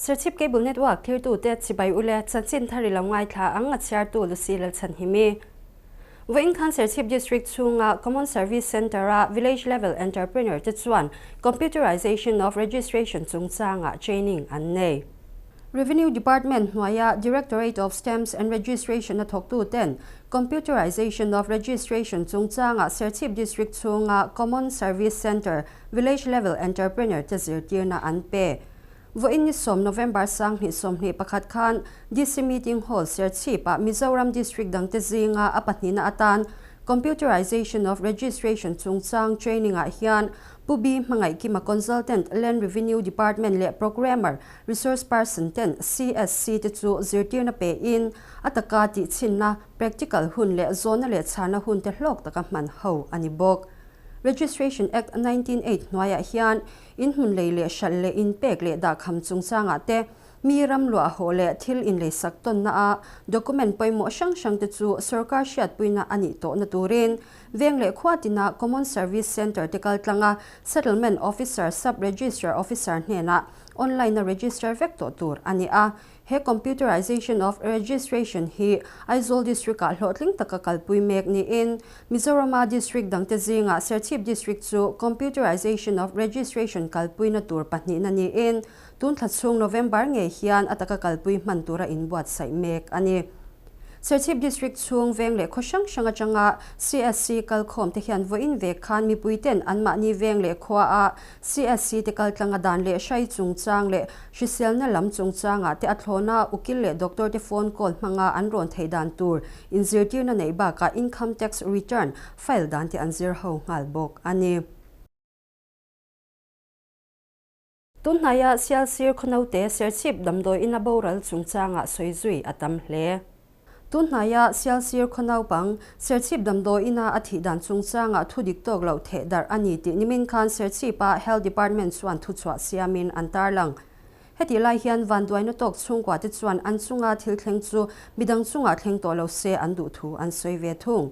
Serchhip Cable Network thirtute chibai ule chanchin thar i lo ngaithla ang a chhiartu Lucy Lalchhanhimi. Vawiin khan Serchhip District chhunga Common Service Centre-a Village Level Entrepreneur te chuan Computerization of Registration chungchangah training an nei. Revenue Department hnuaia Directorate of Stamps and Registration-a thawktuten Computerization of Registration chungchangah Serchhip District chhunga Common Service Centre Village Level Entrepreneur te zirtirna an pe. Vawiin ni sawm November 2021 khan DC Meeting Hall Serchhip-ah Mizoram District dangte zinga a pahnihna atan Computerization of Registration chungchang training-ah hian Pu B Hmangaihkima Consultant Land Revenue Department leh Programmer Resource Person ten CSC te chu zirtirna pein a taka tihchhinna, practical, hun leh zawhna leh chharna hun te hlawk taka hman ho a ni bawk. Registration Act 1908 hnuaiah hian In hmun lei leh hralh leh in pek leh dahkham chungchangah te, mi ram luah hawh leh thil inleisak tawnna a document pawimawh hrang hrang te chu sorkar hriatpuina a nih tawhna turin veng leh khua tina Common Service Centre te kaltlanga Settlement Officer Sub-Registrar Officer hnenah online a register vek tawh tur a ni a. He Computerization of Registration hi Aizawl District-ah hlawhtling taka kalpui mek niin, Mizorama District dangte zingah Serchhip District chu Computerization of Registration kalpuina tur pahnihna niin, tun thla chhung November ngei hian a taka kalpui hman tura inbuatsaih mek a ni. Serchhip District chhung veng leh khaw hrang hrang atanga CSC kalkhawm te hian vawiin vek khan mipuiten anmahni veng leh khuaah CSC te kaltlanga dan leh hrai chungchang leh hriselna lam chungchangah te a thlawna ukil leh doctor te phone call hmanga an rawn theih dan tur inzirtirna neih bakah income tax return file dan te an zir ho nghal bawk a ni. Tunhnaia Sialsir khawnote Serchhip damdawi ina boral chungchangah sawi zui a tam hle. Tunhnaia Sialsir khaw naupang Serchhip damdawi ina a thih dan chungchangah thu dik tawk loh theh darh a ni tih nimin khan Serchhipa Health Department chuan thuchhuah siamin an tarlang. Hetih lai hian vanduaina tawk chhungkua te chuan an chunga thil thleng chu midang chungah thleng tawh lo se an duh thu an sawi ve thung.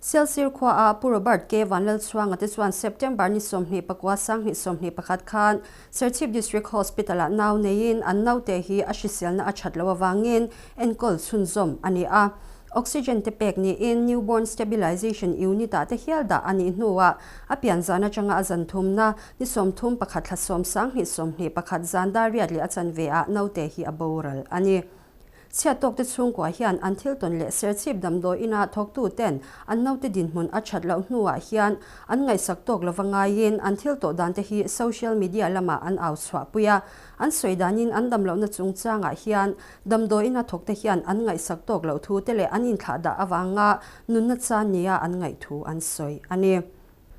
Sialsir khuaah Pu Robert K. Vanlalchhuanga te chuan September ni 29 2021 khan Serchhip District Hospital-ah nau neiin an naute hi a hriselna a that loh avangin enkawl chhunzawm a ni a. Oxygen te pek niin Newborn Stabilization Unit-ah te hial dah a nih hnuah a pian zan atanga a zan thumna ni 31 thla 10 2021 zan dar riat leh a chanve ah naute hi a boral a ni. Chhiattawkte chhungkua hian an thil tawn leh Serchhip damdawi ina thawktu ten an naute dinhmun a that loh hnuah hian an ngaihsak tawk lova ngaiin an thil tawh dante hi social media lamah an au chhuahpui a. An sawi danin an damlohna chungchangah hian damdawi ina thawkte hian an ngaihsak tawk loh thu te leh an inthlahdah avanga nunna chan nia an ngaih thu an sawi a ni.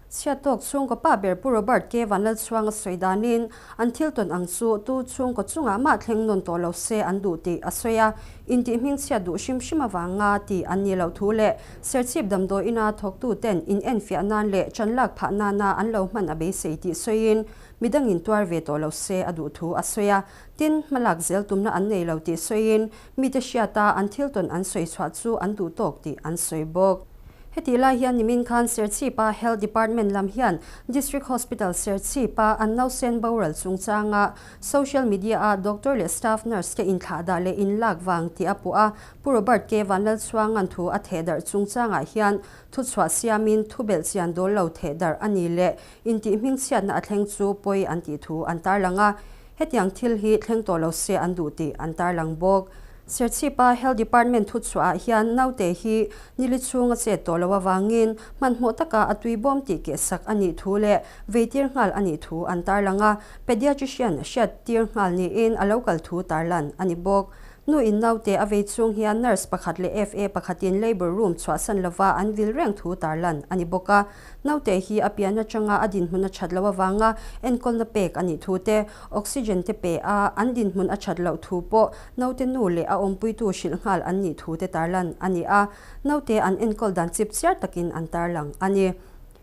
Chhiattawk chhungkaw pa ber Pu Robert K. Vanlalchhuanga sawi danin an thil tawn ang chu tu chhungkaw chungah mah thleng nawn tawh lo se an duh tih a sawi a, intih hmingchhiat duh hrim hrim avanga tih an nih loh thu leh Serchhip damdawi ina thawktu ten in enfiah nan leh chanlak phah nana an lo hman a beisei tih sawiin midangin tuar ve tawh lo se a duh thu a sawi a, tin hmalak zel tumna an nei lo tih sawiin mite hriata an thil tawn an sawi chhuah chu an duh tawk tih an sawi bawk. Hetih lai hian nimin khan Serchhipa Health Department lam hian District Hospital Serchhipa an nausen boral chungchanga social media-a doctor leh staff nurse te inthlahdah leh inlak vang tih a puh a, Pu Robert K. Vanlalchhuanga'n thu a thehdarh chungchangah hian thuchhuah siamin thubelh chian dawl lo thehdarh a ni leh intih hmingchhiatna a thleng chu pawi an tih thu an tarlang a. Hetiang thil hi thleng tawh lo se an duh tih an tarlang bawk. Serchhipa Health Department thuchhuah ah hian naute hi nili chhung a chet tawh loh avangin hmanhmawh taka a tui bawm tih keh sak a nih thu leh veitir nghal a nih thu an tarlang a, pediatrician hriat tir nghal niin a lo kal thu tarlan a ni bawk. Nu in naute a vei chhung hian nurse pakhat leh FA pakhatin labour room chhuahsan lova an vil reng thu tarlan a ni bawk a. Naute hi a pian atanga a dinhmun a that loh avanga enkawlna pek a nih thu te, oxygen te pe a, an dinhmun a that loh thu pawh naute nu leh a awmpuitu hrilh nghal an nih thu te tarlan a ni a, naute an enkawl dan chip chiar takin an tarlang a ni.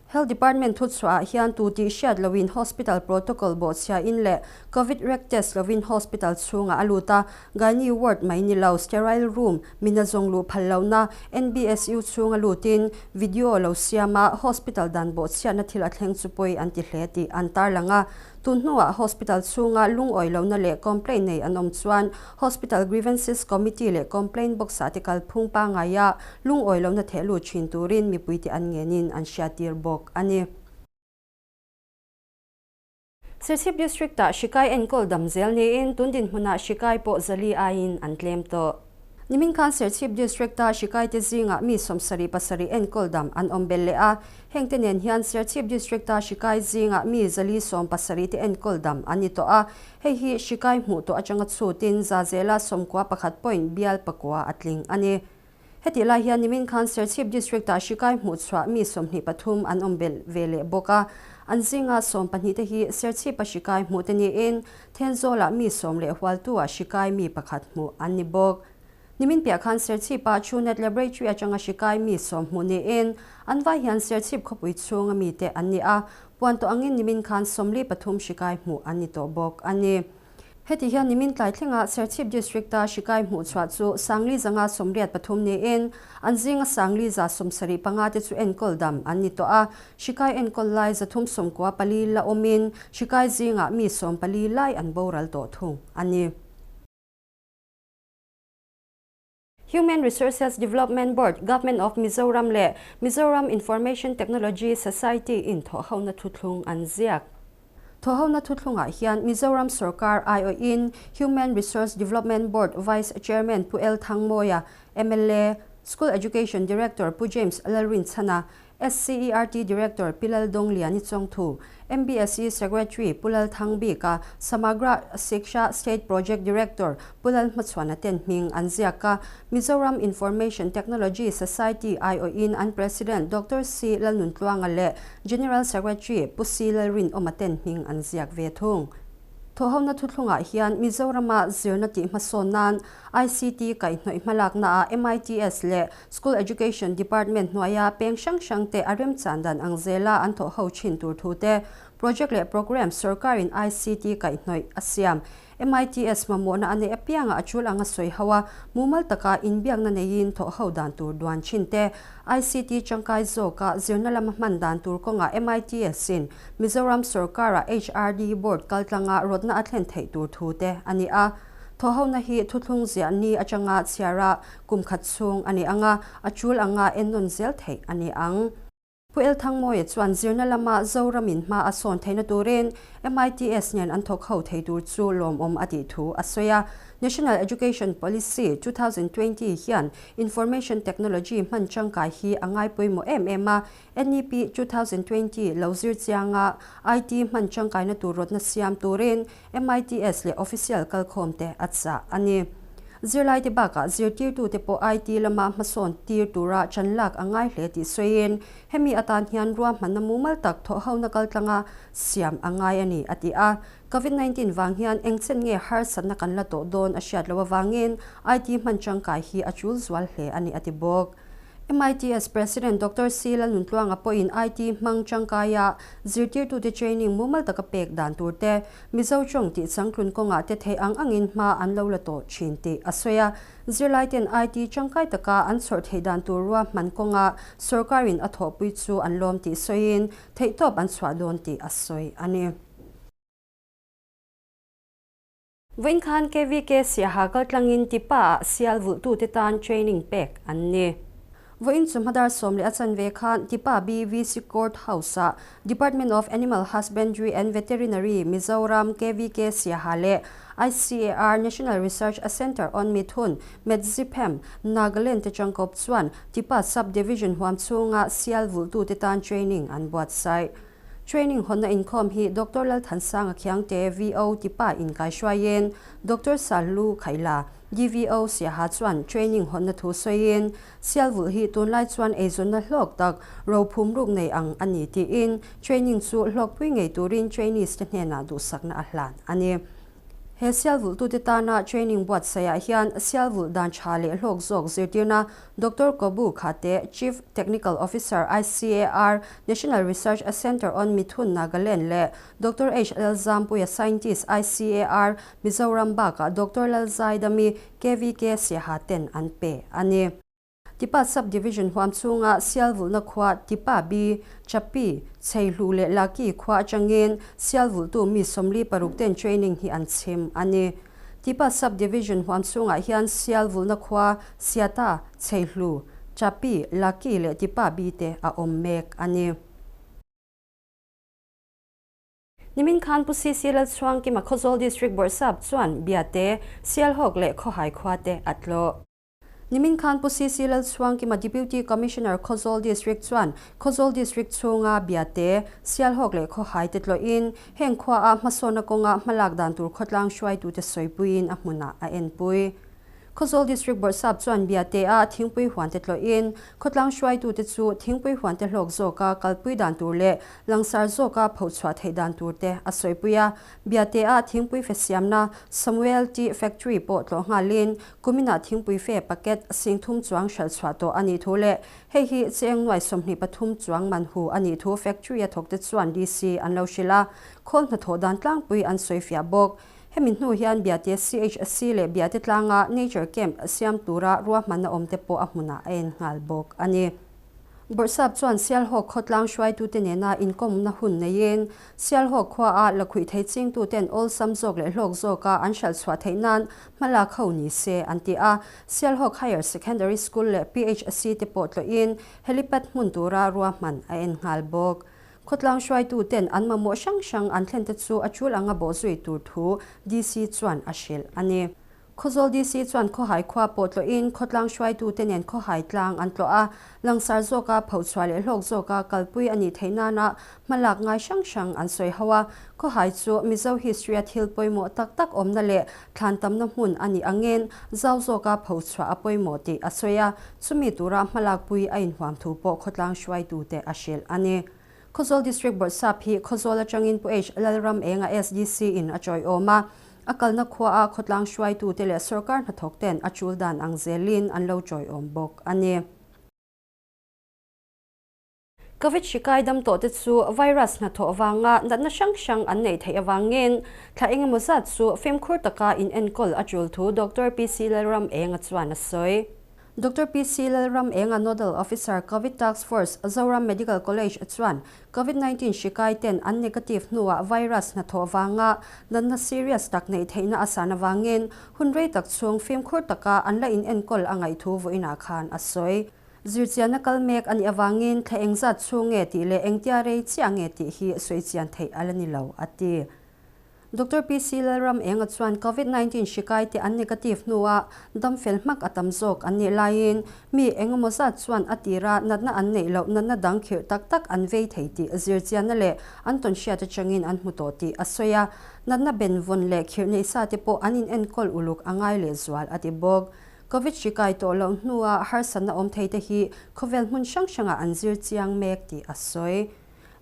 Health Department thuchhuah ah hian tu tih hriat loin hospital protocol bawhchhia in leh Covid rek test lovin hospital chhungah a lut a, Gynae ward mai ni lo sterile room mina zawng luh phal lohna NBSU chhunga lutin video lo siam a, hospital dan bawhchhiatna thil a thleng chu pawi an ti hle tih an tarlang a. Tun hnuah hospital chhunga lungawi lohna leh complaint nei an awm chuan Hospital Grievances Committee leh Complaint Box-ah te kalphung pangaia lungawi lohna theh lut thin turin mipuite an ngenin an hriattir bawk a ni. Serchhip District-ah hrikai enkawl dam zel niin tun dinhmunah hrikai pawh zali aiin an tlem tawh. Nimin khan Serchhip District-a hrikaite zingah mi 77 enkawl dam an awm belh leh a, hengte nen hian Serchhip District-a hrikai zingah mi 417 te enkawl dam an ni tawh a, hei hi hrikai hmuh tawh atanga chhutin za zela 91 point bial pakua a tling a ni. Hetih lai hian nimin khan Serchhip District-ah hrikai hmuhchhuah mi 23 an awm belh ve leh bawk a, an zinga 12 te hi Serchhip-a hrikai hmuh te niin Thenzawlah mi sawm leh Hualtu-ah hrikai mi pakhat hmuh an ni bawk. Nimin piah khan Serchhip-ah Truenat Laboratory atanga hrikai mi sawm hmuh niin an vai hian Serchhip khawpui chhunga mite an ni a, puan tawh angin nimin khan 43 hrikai hmuh an ni tawh bawk a ni. Heti hian nimin tlai thlengah Serchhip District-a hrikai hmuhchhuah chu 1183 niin an zinga 1175 te chu enkawl dam an ni tawh a. Hrikai enkawl lai 394 la awmin hrikai zingah mi 14 lai an boral tawh thung a ni. Human Resources Development Board, Government of Mizoram leh Mizoram Information Technology Society in thawhhona thuthlung an ziak. Thawhhona thuthlungah hian Mizoram sorkar aiawhin Human Resource Development Board Vice Chairman Pu L Thangmawia, mla, School Education Director Pu James Lalrinchhana, SCERT Director Pi Laldongliani Chawngthu, MBSE Secretary Pu Lalthangbika, Samagra Shiksha State Project Director Pu Lalhmachhuana ten hming an ziak a. Mizoram Information Technology Society aiawhin an President Doctor C Lalnuntluanga leh General Secretary Pu C Lalrinawma ten hming an ziak ve thung. Thawhhona thuthlungah hian Mizorama zirna tih hmasawn nan ICT kaihhnawih hmalaknaah MITS leh School Education Department hnuaia peng hrang hrangte a remchan dan ang zela an thawh ho thin tur thu te, project leh programme sorkarin ICT kaihhnawih a siam. MITS mamawhna a neih apianga a tul anga sawi ho a, mumal taka inbiakna neiin thawh ho dan tur duan thin te, ICT tangkai zawka zirna lama hman dan tur kawngah MITS-in Mizoram sorkara HRD Board kaltlanga rawtna a thlen theih tur thu te a ni a. Thawhhona hi thuthlung ziah ni atanga chhiara kum khat chhung a ni ang a, a tul anga ennawn zel theih a ni ang. Pu Elthangmawia chuan zirna lama Zoramin hma a sawn theihna turin MITS nen an thawk ho thei tur chu lawmawm a tih thu a sawi a. National Education Policy 2020 hian Information Technology hman tangkai hi a ngai pawimawh em em a, NEP 2020 lo zir chianga IT hman tangkaina tur rawtna siam turin MITS leh official kalkhawmte a chah a ni. Zirlaite bakah zirtirtute pawh IT lama hmasawn tir tura chanlak a ngai hle tih sawiin hemi atan hian ruahmanna mumal tak thawhhona kaltlanga siam a ngai a ni, a ti a. Covid 19 vang hian engchen nge harsatna kan la tawh dawn a hriat loh avangin IT hman tangkai hi a tul zual hle a ni, a ti bawk. MITS President Doctor C Lalnuntluanga pawhin IT hmang tangkaia zirtirtute training mumal taka pek dan tur te, Mizo tawng tih changtlun kawngah te theih ang angin hma an lo la tawh thin tih a sawi a. Zirlaiten IT tangkai taka an chhawrh theih dan tur ruahman kawngah sorkarin a thawhpui chu an lawm tih sawiin theihtawp an chhuah dawn tih a sawi a ni. Vawiin khan KVK Siaha kaltlangin Tipa-ah sial vulhtute tan training pek an ni. Vawiin chu hmadar sawm leh a chanve khan Tipa BVC Court House-ah Department of Animal Husbandry and Veterinary Mizoram KVK Siaha leh ICAR National Research Centre on Mithun, Medziphemh, Nagaland te tangkawp chuan Tipa Sub-Division huam chhunga sial vulhtute tan training an buatsaih. Training hawnna inkhawm hi Doctor Lalthansanga Khiangte, VO, Tipa inkaihruaiin Doctor Sahlu Khaila, DVO, Siaha chuan training hawnna thu sawiin, Sialvulh hi tunlai chuan eizawnna hlawk tak rophum ruk nei ang a ni tiin training chu hlawkpui ngei turin trainees te hnenah duhsakna a hlan a ni. He sialvulhtute tana training buatsaihah hian sialvulh dan tha leh hlawk zawk zirtirna Doctor Kobu Khate, Chief Technical Officer, ICAR, National Research Centre on Mithun, Nagaland leh Doctor H Lalzampuia, Scientist, ICAR, Mizoram bakah Doctor Lalzaidami, KVK Siaha ten an pe a ni. Tipa Sub-Division huam chhunga Sial vulhna khua Tipa Bi, Chapi, Cheihlu leh Laki khua atangin Sial vulhtu mi 46 ten training hi an chhim a ni. Tipa Sub-Division huam chhungah hian Sial vulhna khua Siata, Cheihlu, Chapi, Laki leh Tipa Bi te a awm mek a ni. Nimin khan Pu CC Lalchhuangkima Khawzawl District Bawrhsap chuan Biate, Sialhawk leh Khawhai khua te a tlawh. Nimin khan Pu CC Lalchhuangkima Deputy Commissioner Khawzawl District chuan Khawzawl District chhunga Biate, Sialhawk leh Khawhai te tlawhin heng khuaa hmasawnna kawnga hmalak dan tur khawtlang hruaitute sawipuiin a hmunah a enpui. Khawzawl District Bawrhsap chuan Biate-a thingpui huante tlawhin khawtlang hruaitute chu thingpui huante hlawk zawka kalpui dan tur leh langsar zawka phochhuah theih dan turte a sawipui a. Biate-a thingpui fe siamna Samuel Tea Factory pawh tlawh nghalin kuminah thingpui fe packet 3000 chuang hralhchhuah tawh a nih thu leh hei hi cheng nuai 23 chuang man hu a nih thu factory-a thawkte chuan DC an lo hrilh a, khawl hnathawh dan tlangpui an sawifiah bawk. Hemi hnu hian Biate CHC leh Biate tlanga Nature Camp siam tura ruahmanna awmte pawh a hmunah a en nghal bawk a ni. Bawrhsap chuan Sialhawk khawtlang hruaitute nena inkawmna hun neiin Sialhawk khuaa lakhuih thei chingtuten awlsam zawk leh hlawk zawka an hralhchhuah theih nan hmalak ho ni se an ti a. Sialhawk Higher Secondary School leh PHC te pawh tlawhin helipad hmun tura ruahman a en nghal bawk. Khawtlang hruaituten an mamawh hrang hrang an thlen te chu a tul anga bawhzui tur thu DC chuan a hrilh a ni. Khawzawl DC chuan Khawhai khua pawh tlawhin khawtlang hruaitute nen Khawhai tlang an tlawh a, langsar zawka phochhuah leh hlawk zawka kalpui a nih theih nana hmalak ngai hrang hrang an sawi ho a. Khawhai chu Mizo history-a thil pawimawh tak tak awmna leh thlan tamna hmun a nih angin zau zawka phochhuah a pawimawh tih a sawi a, chumi tura hmalakpui a inhuam thu pawh khawtlang hruaitute a hrilh a ni. Khawzawl District Bawrhsap hi Khawzawl atangin Pu H Lalram Enga SDC in a chawiawm a, a kalna khuaa khawtlang hruaitute leh sorkar hnathawk ten a tul dan ang zelin an lo chawiawm bawk a ni. Covid hri kai dam tawh te chu virus hnathawh vanga natna hrang hrang an neih theih avangin thla engemaw zat chu fimkhur taka in enkawl a tul thu Doctor PC Lalram Enga chuan a sawi. Doctor PC Lalram Enga Nodal Officer Covid Task Force Zoram Medical College chuan Covid 19 hri kai ten an negative hnuah virus hnathawh vanga natna serious tak neih theihna a san avangin hun rei tak chhung fimkhur taka an la in enkawl a ngaih thu vawiinah khan a sawi. Zirchianna kal mek a nih avangin thla engzat chhung nge tih leh engtia rei chiah nge tih hi sawi chian theih a la ni lo, a ti. Doctor PC Lalram Enga chuan Covid 19 hri kaite an negative hnua dam fel hmak a tam zawk an nih laiin mi engemaw zat chuan a tira natna an neih loh natna dang khirh tak tak an vei thei tih zirchianna leh an tawn hriat atangin an hmu tawh tih a sawi a. Natna benvawn leh khirh neih sa te pawh an inenkawl uluk a ngai lehzual, a ti bawk. Covid hri kai tawh loh hnua harsatna awm thei te hi khawvel hmun hrang hrangah an zir chiang mek tih a sawi.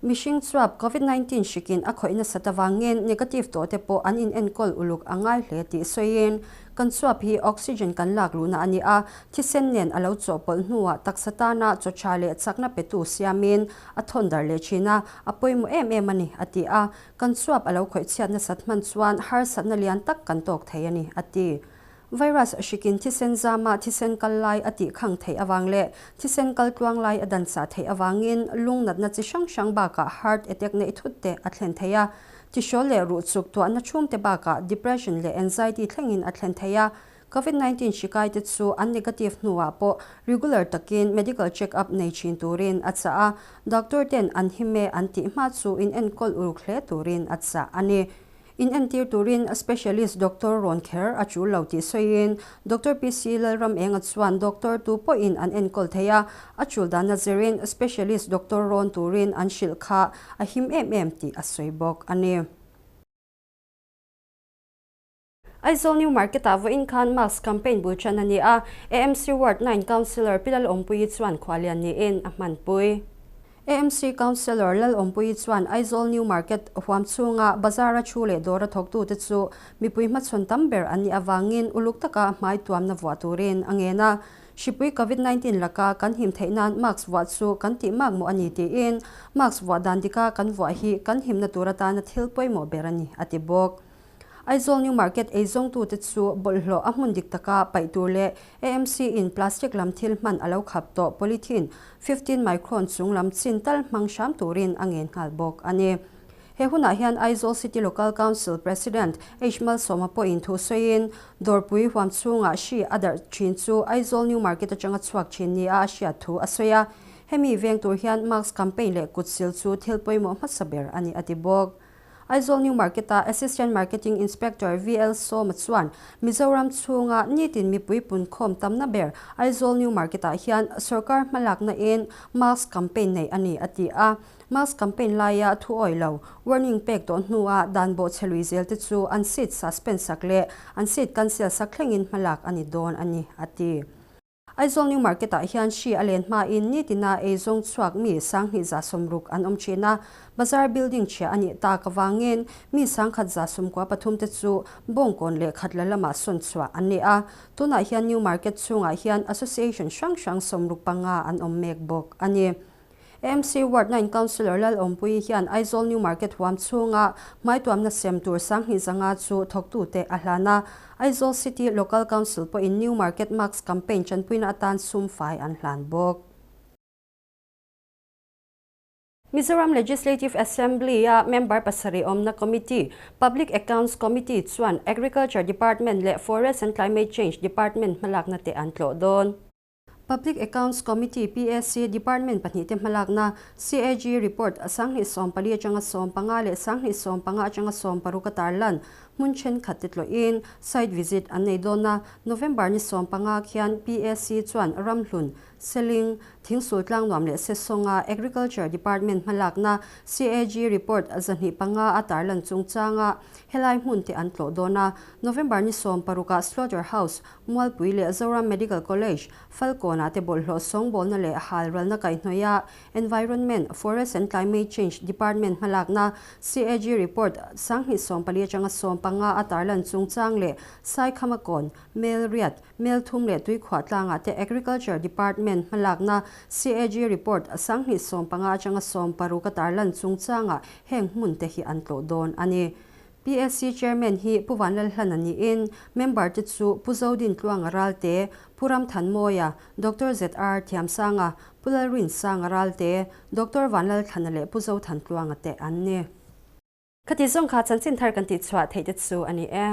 Mihring chuap Covid 19 hrikin a khawih nasat avangin negative tawh te pawh an inenkawl uluk a ngai hle tih sawiin, Kan chuap hi oxygen kan lak luhna a ni a, thisen nen a lo chawhpawlh hnuah taksa tana chaw tha leh chakna petu siamin a thawn darh leh thin a, a pawimawh em em a ni, a ti a. Kan chuap a lo khawih chhiat nasat hman chuan harsatna lian tak kan tawk thei a ni, a ti. Virus hrikin thisen zama thisen kal lai a tih khang theih avang leh thisen kal tluang lai a dan chah theih avangin lung natna chi hrang hrang bakah heart attack neih thut te a thlen thei a. Tihrawl leh ruh chuk tuahna chhung te bakah depression leh anxiety thlengin a thlen thei a. Covid 19 hri kai te chu an negative hnuah pawh regular takin medical check up nei thin turin a chah a. Doctor ten an him e an tih hma chu inenkawl uluk hle turin a chah a ni. In entir turin specialist doctor rawn kher a tul lo tih sawiin Doctor PC Lalram Enga chuan doctor tu pawhin an enkawl thei a, a tul dan a zirin specialist doctor rawn turin an hrilh kha a him em em tih a sawi bawk a ni. Aizawl New Market-ah vawiin khan mask campaign bul tan a ni a, AMC Ward 9 Councillor Pi Lalawmpuii chuan khualian niin a hmanpui. AMC Councillor Lalawmpuii chuan Aizawl New Market huam chhunga bazar-a thu leh dawra thawktute chu mipui hmachhawn tam ber an nih avangin uluk taka hmai tuamna vuah turin a ngen a. Hripui Covid 19 laka kan him theih nan mask vuah chu kan tih mak mawh a ni tiin mask vuah dan dika kan vuah hi kan himna tur atana thil pawimawh ber a ni, a ti bawk. Aizawl New Market eizawngtute chu bawlhhlawh a hmun dik taka paih tur leh AMC in plastic lam thil hman a lo khap tawh polythene 15 micron chung lam chin tal hmang hram turin a ngen nghal bawk a ni. He hunah hian Aizawl City Local Council President H Malsawma pawhin thu sawiin Dawrpui huam chhungah hri a darh thin chu Aizawl New Market atanga chhuak thin nia a hriat thu a sawi a. Hemi veng tur hian mask campaign leh kutsil chu thil pawimawh hmasa ber a ni a ti bawk. Aizawl New Market-a Assistant Marketing Inspector VL Sawma chuan Mizoram chhunga nitin mipui punkhawm tamna ber Aizawl New Market-ah hian sorkar hmalakna in mask campaign nei a ni a ti a. Mask campaign laia thu awih lo, warning pek tawh hnua dan bawhchhe lui zel te chu an seat suspend sak leh an seat cancel sak thlengin hmalak a ni dawn a ni a ti. Aizawl New Market-ah hian hri a len hmain nitina eizawng chhuak mi 2160 an awm thin a, bazar building chhia a nih tak avangin mi 1173 te chu bawngkawn leh khatla lamah sawn chhuah an ni a. Tunah hian New Market chhungah hian association hrang hrang 65 an awm mek bawk a ni. AMC Ward 9 Councillor Lal Awmpui hian Aizawl New Market huam chhunga hmaituamna sem tur 2500 chu thawktute a hlan a. Aizawl City Local Council pawhin New Market Mask Campaign chanpuina atan sum fai an hlan bawk. Mizoram Legislative Assembly-a member pasarih awmna committee, Public Accounts Committee chuan Agriculture Department leh Forest and Climate Change Department hmalakna te an tlawh dawn. Public Accounts Committee, PAC, Department pahnihte hmalakna CAG report 2014 atanga 15 leh 2015 atanga 16 a tarlan hmun thenkhat te tlawhin site visit an nei dawn a. November ni 15 khian PAC chuan Ramhlun, Seling, Thingsul Tlangnuam leh Sesawnga Agriculture Department hmalakna CAG report 205 a tarlan chungchanga helai hmun te an tlawh dawn a. November ni 16 ah Slaughter House, Mualpui leh Zoram Medical College, Falkawnah te bawlhhlawh sawngbawlna leh hal ralna kaihhnawih a Environment, Forest and Climate Change Department hmalakna CAG report 2014 atanga 15 a tarlan chungchang leh Saikhamakawn, Melriat, Melthum leh Tuikhuah tlangah te Agriculture Department hmalakna CAG report 2015 atanga 16 a tarlan chungchangah heng hmun te hi an tlawh dawn a ni. PAC Chairman hi Pu Vanlalhlana niin member te chu Pu Zodin Tluanga Ralte, Pu Ramthanmawia, Doctor ZR Thiamsanga, Pu Lalrinsanga Ralte, Doctor Vanlalthlana leh Pu Zothan Tluanga te an ni. Khati zawng kha chanchin thar kan tihchhuah theih te chu a ni e.